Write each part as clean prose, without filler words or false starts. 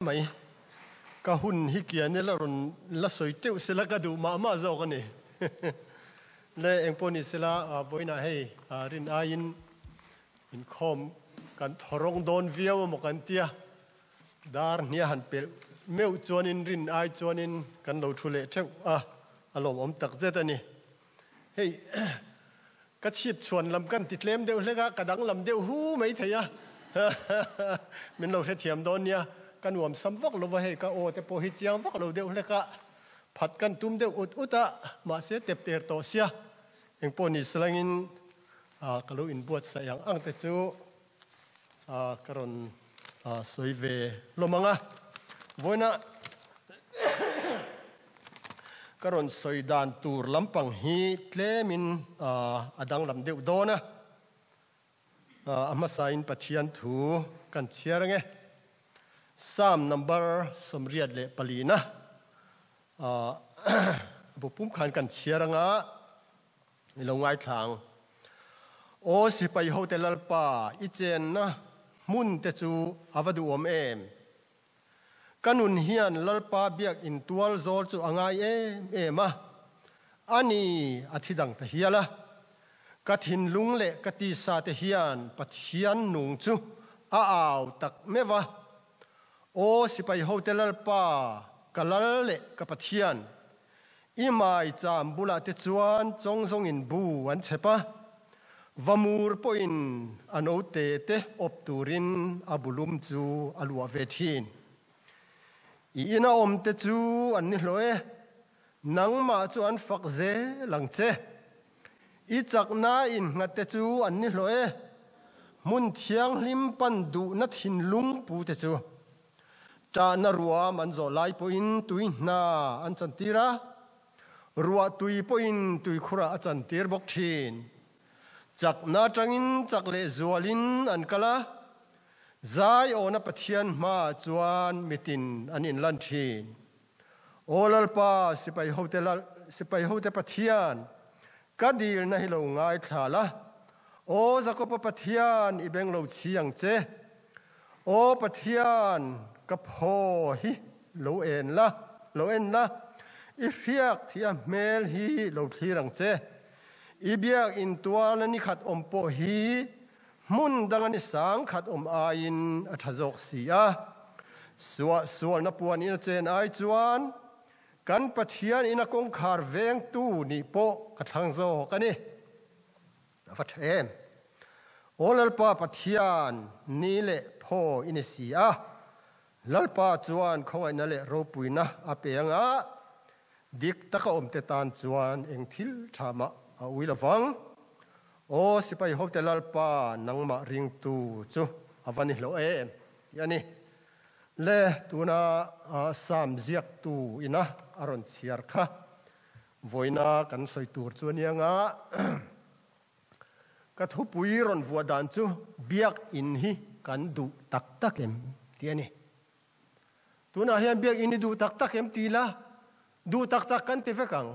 Mai. Ka hun hi kian ila rawn la sawi teuh sela ka duh mah mah zawk a ni. Le engpawh ni sela vawiinah hei rin aiin inkhawm kan thaw rawng dawn viau emaw kan tia. Dar hnia han pelh meuh chuanin rin ai chuanin kan lo thu leh theuh a, a lawmawm tak zet a ni. Hei ka chhip chhuan lam kan ti tlem deuh hlek a, ka danglam deuh hu mai thei a, min lo hrethiam dawn nia, ka nuam sam vak lo va hei ka aw te pawh hi chiang vak lo deuh hlek a, phat kan tum deuh ut ut a, mahse tep ter tawh sia, engpawh ni salangin ka lo inbuatsaih ang ang te chu ka rawn sawi ve hlawm ang a, vawiina ka rawn sawi dan tur lampang hi tlemin a danglam deuh dawn a, a hmasain Pathian thu kan chhiar ang e. Psalm number 84na bu pum khan kan chhiar ang a, I lo ngaithla ang. Aw sipai hote Lalpa, i chenna hmun te chu a va duhawm em? Ka nun hian Lalpa biak in tual zawl chu a ngai em em a, a ni a thi dang ta hial a. Ka thinlung leh ka tisa te hian Pathian nung chu a au tak meuh a. Aw sipai hote Lalpa, ka Lal leh ka Pathian, I mai cham bulah te chuan chawng zawngin bu an chhep a, vamur pawhin a note te awp turin a bulum chu a luah ve thin. I ina awm te chu an ni hlawh e, nangmah chu an fak zel ang che. I chakna innghat te chu an ni hlawh e, hmun thianghlim pan duhna thinlung pu te chu. Ṭahna ruam an zawh lai pawhin tui hna an chantir a, ruah tui pawhin tuikhurah a chantir bawk ṭhin. Chakna aṭangin chak leh zualin an kal a, Zaiawna Pathian hmaah chuan mitin an inlan ṭhin. Aw Lalpa, sipai hote Lal, sipai hote Pathian, ka dilna hi lo ngaithla la. Aw Jakoba Pathian, i beng lo chhi ang che. Aw Pathian, ka phaw hi lo en la, lo en la, i hriak thih a hmel hi lo thlir ang che. I biak intual a ni khat awm pawh hi hmun dang a ni sang khat awm aiin a tha zawk si a. Suah sualna puan in a chen ai chuan kan Pathian ina kawngkhar vengtu nih pawh ka thlang zawk a ni. A va tha em! Aw Lalpa Pathian, ni leh phaw i ni si a, Lalpa chuan khawngaihna leh ropuina a pe ang a, dik taka awmte tan chuan eng thil tha mah a ui lo vang. Aw sipai hote Lalpa, nangmah ringtu chu a va ni hlawh em! tih a ni. Le tuna Psalm ziaktu ina a rawn chhiar kha Vawiina kan sawi tur chu a nia nga, ka thupui rawn vuah dan chu Biakinn hi kan duh tak tak em tih a ni. Tunah hian Biakinn hi duh tak tak em ti ila, duh tak tak kan ti vek ang.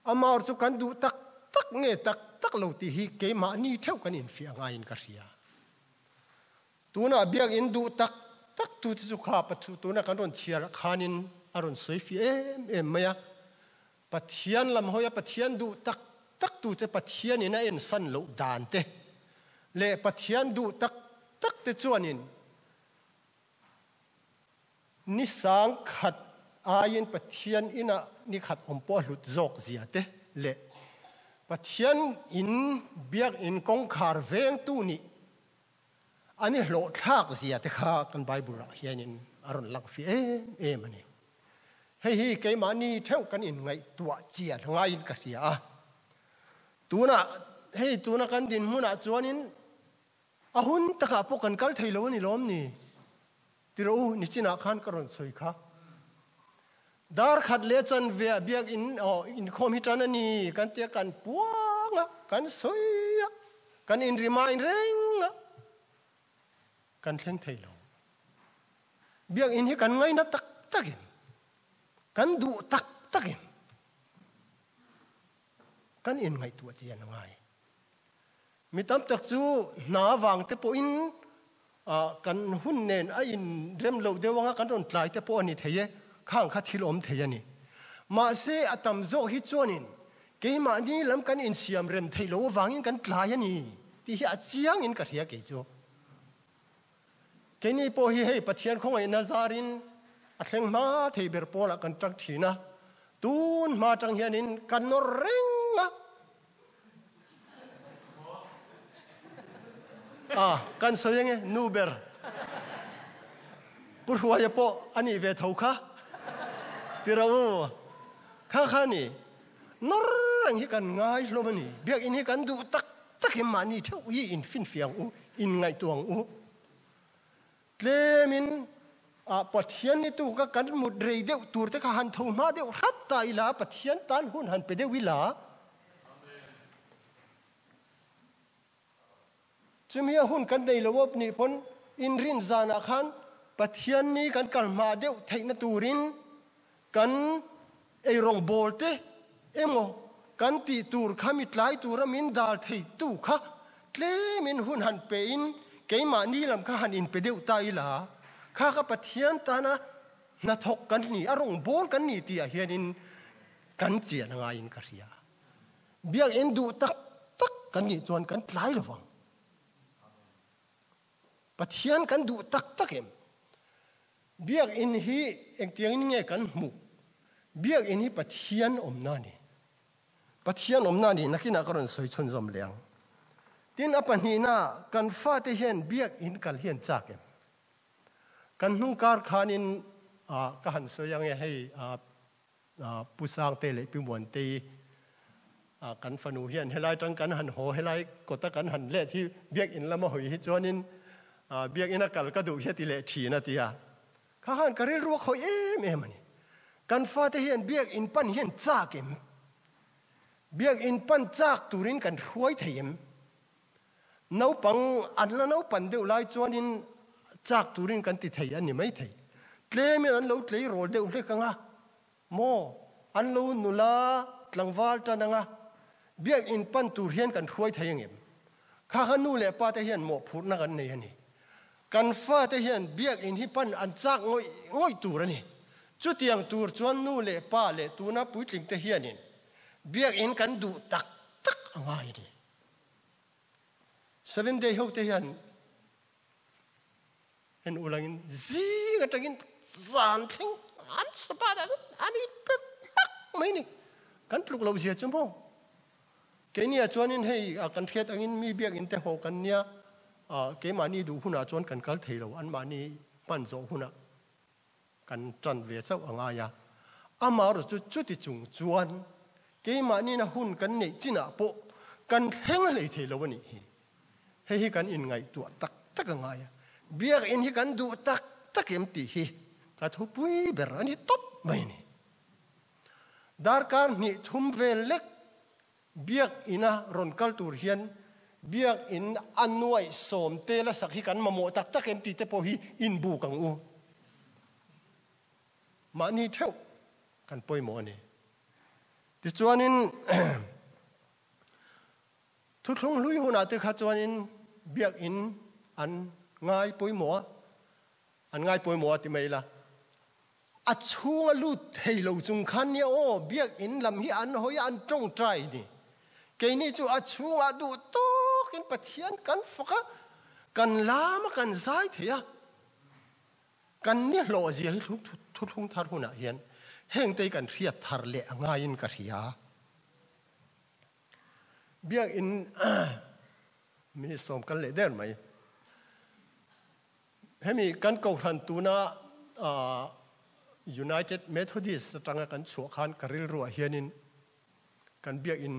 Amah chu kan duh tak tak nge tak tak lo tih hi keimahni theuh kan infiah ngaiin ka hria. Tunah biakinn duh tak tak tu te chu kha pathu tuna kan rawn chhiar ah khanin a rawn sawi fih em em mai a. Pathian lam hawi a Pathian duh tak tak tu che Pathian in a ensan loh dan te leh Pathian duh tak tak te chuanin ni sang khat aiin Pathian inah ni khat awm pawh a hlut zawk zia te leh Pathian in biakinn kawngkhar vengtu nih An i hlawhthlak zia te kha kan Bible ah hianin a rawn lang fih em em a ni. Hei hi keimahni theuh kan inngaihtuah chian ngaiin ka hria a. Tunah, hei tuna kan dinhmunah chuanin a hun takah pawh kan kal thei lo a ni lawm ni? Ti rawh u, nichinah khan ka rawn sawi kha. Dar khat leh chanve ah biakinn aw inkhawm hi tan a ni kan tia kan puang a, kan sawi a, kan in remind reng a, kan thleng thei lo. Biakinn hi kan ngaina tak takin, kan duh tak takin kan inngaihtuah chian a ngai. Mi tam tak chu hna vang te pawhin Kan hun nen a in rem loh deuh anga kan rawn tlai te pawh a ni thei e, khang kha thil awm thei a ni. Mahse a tam zawk hi chuanin keimahni lam kan insiam rem theih loh avangin kan tlai a ni tih hi a chiangin ka hria kei chu. Keini pawh hi hei Pathian khawngaihna zarin a thleng hma thei ber pawlah kan tang thin a, tun hma tang hianin kan nawr reng a. A, kan sawi ange, nu ber. Pu Hruaia pawh a nih ve tho kha. Ti rawh u. Kha kha ni. Nawr reng hi kan ngai hlawm a ni. Biakinn hi kan duh tak takin mahni theuh hi infinfiah ang u, inngaihtuah ang u. Tlemin ah Pathian ni tu ka kan mut rei deuh tur te kha han tho hma deuh hrat ta ila, Pathian tan hun han pe deuh ila. Chumi a hun kan nei lo awp nih pawn inrin zanah khan Pathian ni kan kal hma deuh theihna turin kan eirawng bawl te emaw kan tih tur kha mi tlai tura min dal thei tu kha tlemin hun han pe in keimahni lam kha han inpe deuh ta ila, kha kha Pathian tana hnathawk kan ni, a rawng bawl kan ni tih ah hianin kan chian a ngaiin ka hria. Biakinn duh tak tak kan nih chuan kan tlai lo vang. Pathian kan duh tak tak em? Biakinn hi engtiangin nge kan hmuh? Biakinn hi Pathian awmna a ni. Pathian awmna a ni nakinah ka rawn sawi chhunzawm leh ang. Tin, a pahnihna, kan fate hian biakinn kal hi an chak em? Kan hnung kar khanin ka han sawi ang e, hei Pu Sangte leh Pi Muantei kan fanu hian helai tang kan han haw, helai kawta kan han let hi biakinn lama hawi hi chuanin biakinn a kal ka duh hi a ti leh thin a ti a. Kha khan ka rilru a khawih em em a ni. Kan fate hian biakinn pan hian chak em? Biakinn pan chak turin kan hruai thei em? Naupang an la naupan deuh lai chuanin chak turin kan ti thei a ni maithei. Tlemin an lo tleirawl deuh hlek ang a, maw? An lo nula tlangval tan ang a, biakinn pan tur hian kan hruai thei ang em? Kha kha nu leh pa te hian mawhphurhna kan nei a ni. Kan fate hian biakinn hi pan an chak ngawih ngawih tur a ni. Chutiang tur chuan nu leh pa leh tuna puitling te hianin biakinn kan duh tak tak a ngai a ni. Seven day ho te hian en ulangin zing atangin zan thleng an sabbath ah an in pe hmak mai ni. Kan tluk loh zia chu maw. Keini ah chuanin hei kan hriat angin mi biakinn te haw kan nia, keimahni duh hunah chuan kan kal thei lo, anmahni hman zawh hunah Kan ṭan ve chauh a ngai a, amaherawh chu chuti chung chuan keimahniina hun kan neih chinah pawh kan thleng hlei thei lo a nih hi. Hei hi kan inngaihtuah tak tak a ngai a, biakinn hi kan duh tak tak em tih hi ka thupui ber a ni tawp mai a ni. Darkar hnih thum vel lek Biakinn-a rawn kal tur hian Biakinn a nuaih sawm te la sak hi kan mamawh tak tak em tih te pawh hi inbuk ang u. Mahni theuh kan pawimawh a ni. Tichuanin thuthlung hlui hunah te kha chuanin Biakinn an ngai pawimawh a, an ngai pawimawh a ti mai ila. A chhung a lut thei lo chung khan nia aw, biakinn lam hi an hawi a, an tawngtai ni. Keini chu a chhungah duh tawkin Pathian kan fak a, kan lam a, kan zai thei a. Kan ni hlawh zia hi thuthlung thar hunah hian hengte hi kan hriat thar leh a ngaiin ka hria. Biakinn minute sawm kal leh der mai. Hemi kan kohhran tuna United Methodist atanga kan chhuah khan ka rilruah hianin kan biakinn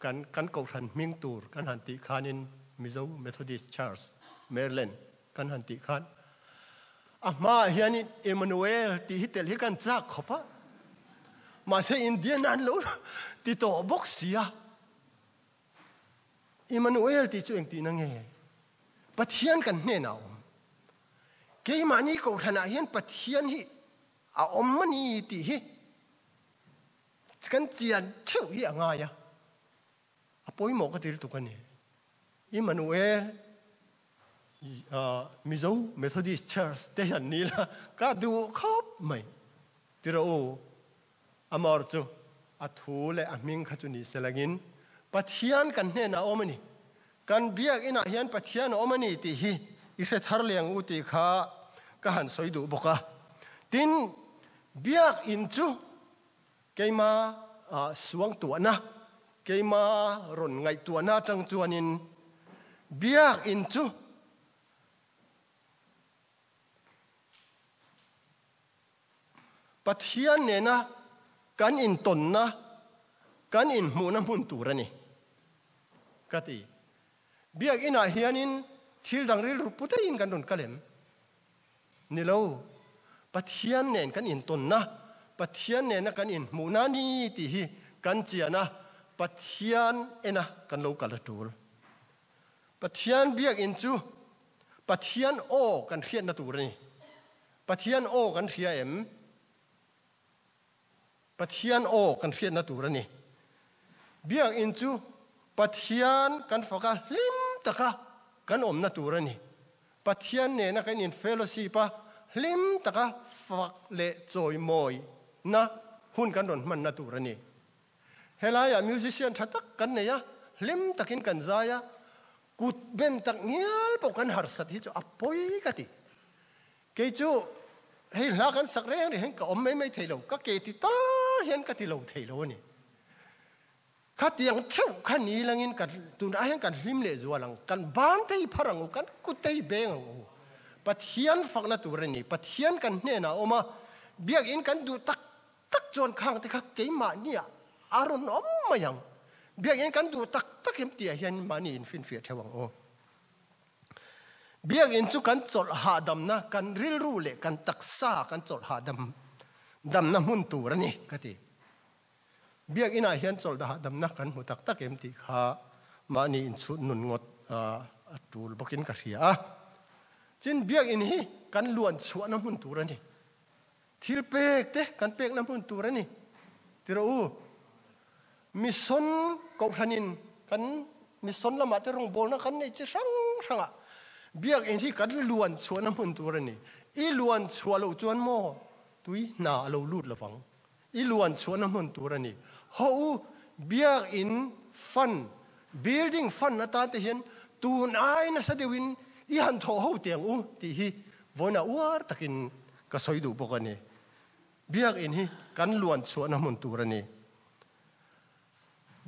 kan kan kohhran hming tur kan han tih khanin Mizo Methodist Church Maryland kan han tih khan a hmaah hianin Emmanuel tih hi telh hi kan chak khawp a, mahse Indian an lo ti tawh bawk si a. Emmanuel tih chu engtihna nge? Pathian kan hnenah a awm. Keimahni kohhranah hian Pathian hi a awm a ni tih hi kan chian theuh hi a ngai a. A pawimawh ka ti lutuk a ni. Emmanuel. Mizo Methodist Church te hian ni la ka duh khawp mai. Ti rawh u, Amor chu a thu leh a hming kha chu ni se langin Pathian kan hnenah a awm a ni. Kan biakinah hian Pathian a awm a ni tih hi i hre thar leng u tih kha ka han sawi duh bawk a. Tin, biakin chu keima suangtuahna, keima rawn ngaihtuahna atang chuanin biakin chu Pathian nena kan intawnna, kan inhmuhna hmun tur a ni, ka ti. Biakinah hianin thil dang rilru pu daihin kan rawn kal em? Ni lo. Pathian nen kan intawnna, Pathian nena kan inhmuhna a ni tih hi kan chian a, Pathian ena kan lo kal a tul. Pathian biakin chu Pathian aw kan hriatna tur a ni. Pathian aw kan hria em? Pathian aw kan hriatna tur a ni. Biakinn chu Pathian kan faka hlim taka kan awmna tur a ni. Pathian nena kan in fellowship a, hlim taka fak leh chawimawina hun kan rawn hmanna tur a ni. Helaiah musician tha tak kan nei a, hlim takin kan zai a, kut ben tak ngial pawh kan harsat hi chu a pawi ka ti. Kei chu hei hla kan sak reng reng hian ka awm mai mai thei lo, ka ke ti tal hian ka ti lo thei lo a ni. Khatiang theuh kha ni langin kan tunah hian kan hlim leh zual ang, kan ban te hi phar ang u, kan kut te hi beng ang u. Pathian fakna tur a ni, Pathian kan hnenah a awm a, biakinn kan duh tak tak chuan khang te kha keimahniah a rawn awm mai ang. Biakinn kan duh tak tak em tihah hian mahni infinfiah theuh ang u. Biakinn chu kan chawlh hahdamna, kan rilru leh kan taksa kan chawlh hahdam damna hmun tur a ni ka ti. Biakinnah hian chawlh hahdamna kan hmu tak tak em tih kha mahni inchhut nun ngawt a tul bawkin ka hria a. Chin biakinn hi kan luan chhuahna hmun tur a ni. Thil pek te kan pekna hmun tur a ni. Ti rawh u, mission kohhranin kan mission lamah te rawngbawlna kan neih chi hrang hrangah biakinn hi kan luan chhuahna hmun tur a ni. I luan chhuah loh chuan maw tui hna a lo lut lovang. I luan chhuahna hmun tur a ni. Haw u, biakinn fund, building fund atan te hian tun ai nasa deuhin i han thawh ho teh ang u tih hi vawiinah uar takin ka sawi duh bawk a ni. Biakinn hi kan luan chhuahna hmun tur a ni.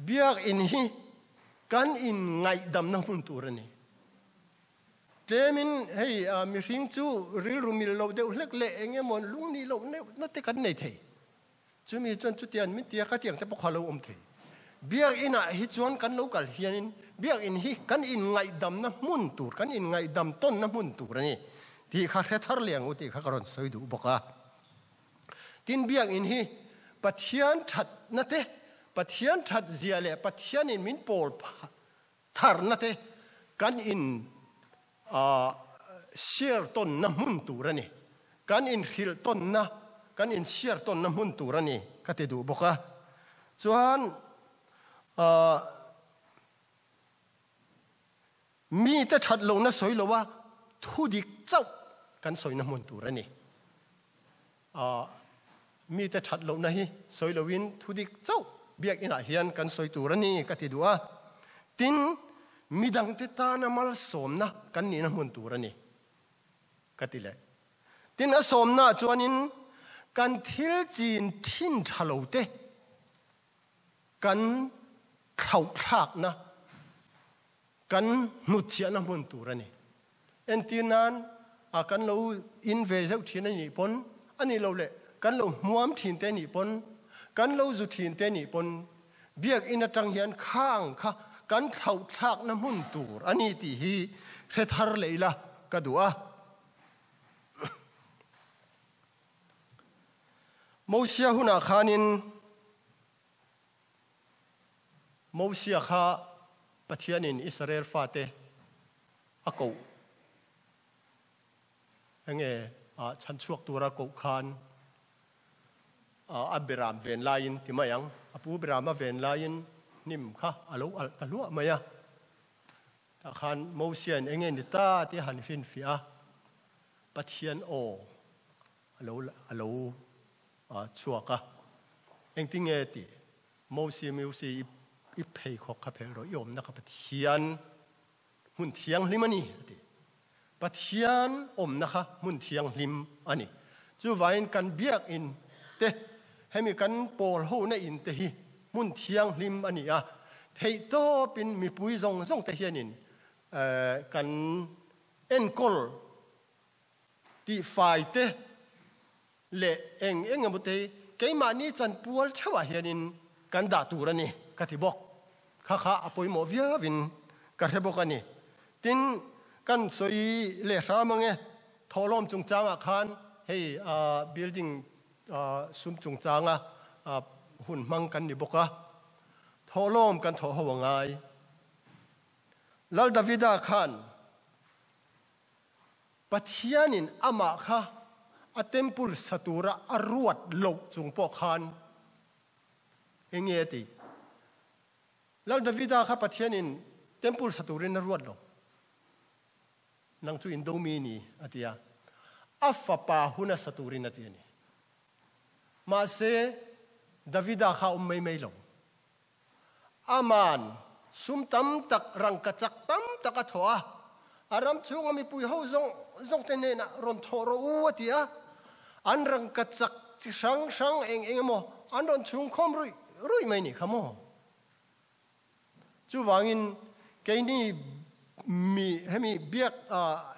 Biakinn hi kan inngaihdamna hmun tur a ni. Tlemin hei mihring chu rilru mil loh deuh hlek leh eng emaw lung nih loh neuhna te kan nei thei. Chumi chuan chutiang min tia ka tiang te pawh kha lo awm thei. Biakinn ah hi chuan kan lo kal hianin biakinn hi kan inngaihdamna hmun tur, kan inngaihdam tawnna hmun tur a ni tih kha hre thar leh ang u tih kha ka rawn sawi duh bawk a. Tin biakinn hi Pathian thatna te, Pathian that zia leh Pathianin min pawl tharna te kan in share tawnna hmun tur a ni. Kan inhrilh tawnna, kan in share tawnna hmun tur a ni ka ti duh bawk a. Chuan mite that lohna sawi loa thu dik chauh kan sawina hmun tur a ni. Mite that lohna hi sawi loin thu dik chauh biakinah hian kan sawi tur a ni ka ti duh a. Tin, midangte tana malsawmna kan nihna hmun tur a ni ka ti leh. Tin, a sawmnaah chuanin kan thil chin thin tha lo te kan thlauhthlakna, kan hnutchhiahna hmun tur a ni. Entir nan a kan lo in ve zeuh thin a nih pawn, a nih loh leh kan lo hmuam thin te nih pawn, kan lo zu thin te nih pawn, biakinn atang hian khang kha kan thlauh thlakna hmun tur a ni tih hi hre thar leh ila ka duh a. Mosia hunah khanin Mosia kha Pathianin Israel fate a koh enge chhan chhuak tura koh khan a beram ven laiin ti mai ang, a pu beram a ven laiin hnim kha a lo alh ta hluah mai a. Tah khan Mosia'n eng nge ni ta tih a han finfiah a, Pathian aw a lo a lo chhuak a. Engtin nge tih? Mosi, Mosi, i pheikhawk kha phelh rawh, i awmna kha Pathian hmun thianghlim a ni, a ti. Pathian awmna kha hmun thianghlim a ni. Chuvangin kan biakinn te, hemi kan pawl hona in te hi hmun thianghlim a ni a, theihtawpin mipui zawng zawng te hianin kan enkawl tihfai te leh eng eng emaw te hi keimahni chanpual theuhah hianin kan dah tur a ni ka ti bawk. Kha kha a pawimawh viauin ka hre bawk a ni. Tin, kan sawi leh hram ang e, thawhlawm chungchangah khan hei building sum chungchanga hun hmang kan ni bawk a, thawhlawm kan thawh ho a ngai. Lal Davida khan Pathianin amah kha a temple sa tura a ruat loh chung pawh khan eng nge a ti? Lal Davida kha Pathianin temple sa turin a ruat lo. Nang chu in domi ni a ti a. A fapa huna sa turin a ti a ni. Mahse, Davida kha a awm mai mai lo. Aman sum tam tak, rangka chak tam tak a thawh a, a ram chhunga mipui ho zawng zawng te hnenah rawn thawh rawh u a ti a, an rangka chak chi hrang hrang eng eng emaw an rawn chhungkhawm ruih ruih mai nih kha maw? Chuvangin keini mi hemi biak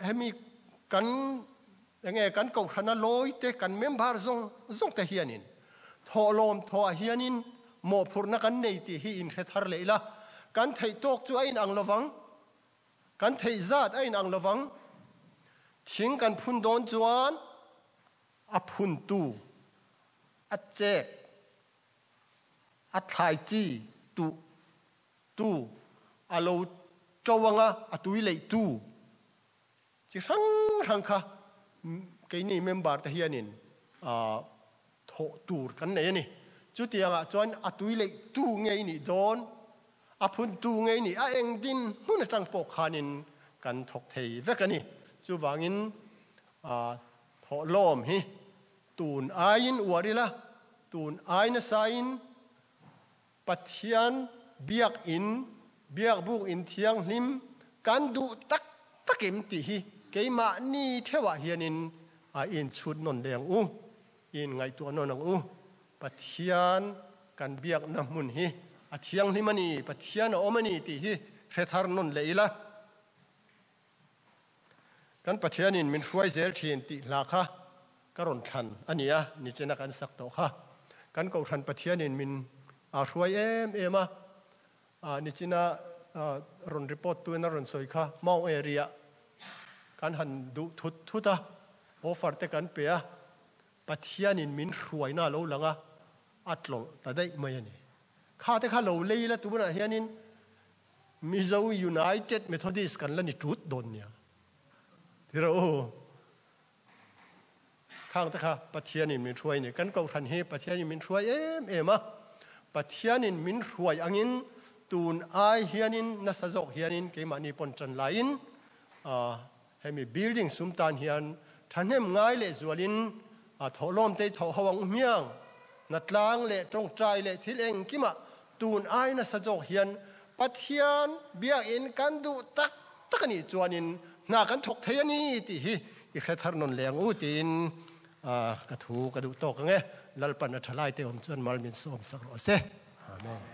hemi kan enge kan kohhrana lawi te kan member zawng zawng te hianin thawhlawm thawhah hianin mawhphurhna kan nei tih hi inhre thar leh ila, kan theih tawk chu a inang lovang, kan theih zat a inang lovang, thing kan phun dawn chuan a phuntu a chek a thlai chi tuh tu a lo to anga a tui leih tu chi hrang hrang kha keini member te hianin thawh tur kan nei a ni. Chutiangah chuan a tui leih tu ngei nih dawn, a phun tu ngei nih a eng din hmun atang pawh khanin kan thawk thei vek a ni. Chuvangin thawhlawm hi Tun aiin uar ila, tun ai nasain Pathian biakinn, biakbuk in thianghlim kan duh tak takim tih hi keimahni theuhah hianin a inchhut nawn leh ang u, i inngaihtuah nawn ang u. Pathian kan biakna hmun hi a thianghlim a ni, Pathian a awm a ni tih hi hre thar nawn leh ila. Kan Pathianin min hruai zel thin tih hla kha ka rawn thlan a ni a, nichena kan sak tawh kha. Kan Kohhran Pathianin min hruai em em a, nichina rawn report tuin a rawn sawi kha Mount Airy-ah kan han duh thut thut a, offer te kan pe a, Pathianin min hruaina a lo lang a, a tlawlh ta daih mai a ni. Kha te kha lo lei la tunah hianin Mizo United Methodist kan la ni tut dawn nia. Ti rawh u. Khang te kha Pathianin min hruai ni. Kan Kohhran hi Pathianin min hruai em em a. Pathianin min hruai angin tun ai hianin nasa zawk hianin keimahni pawn tan laiin hemi building sum tan hian thahnem ngai leh zualin thawhlawm te thawh ho ang u hmiang. Hnatlang leh tawngtai leh thil engkimah Tun ai nasa zawk hian Pathian biakinn kan duh tak tak a nih chuanin hna kan thawk thei a ni tih hi i hre thar nawn leh ang u tiin ka thu ka duh tawk ang e. Lalpan a tha lai te awm chuan mal min sawm sak rawh se. Amen.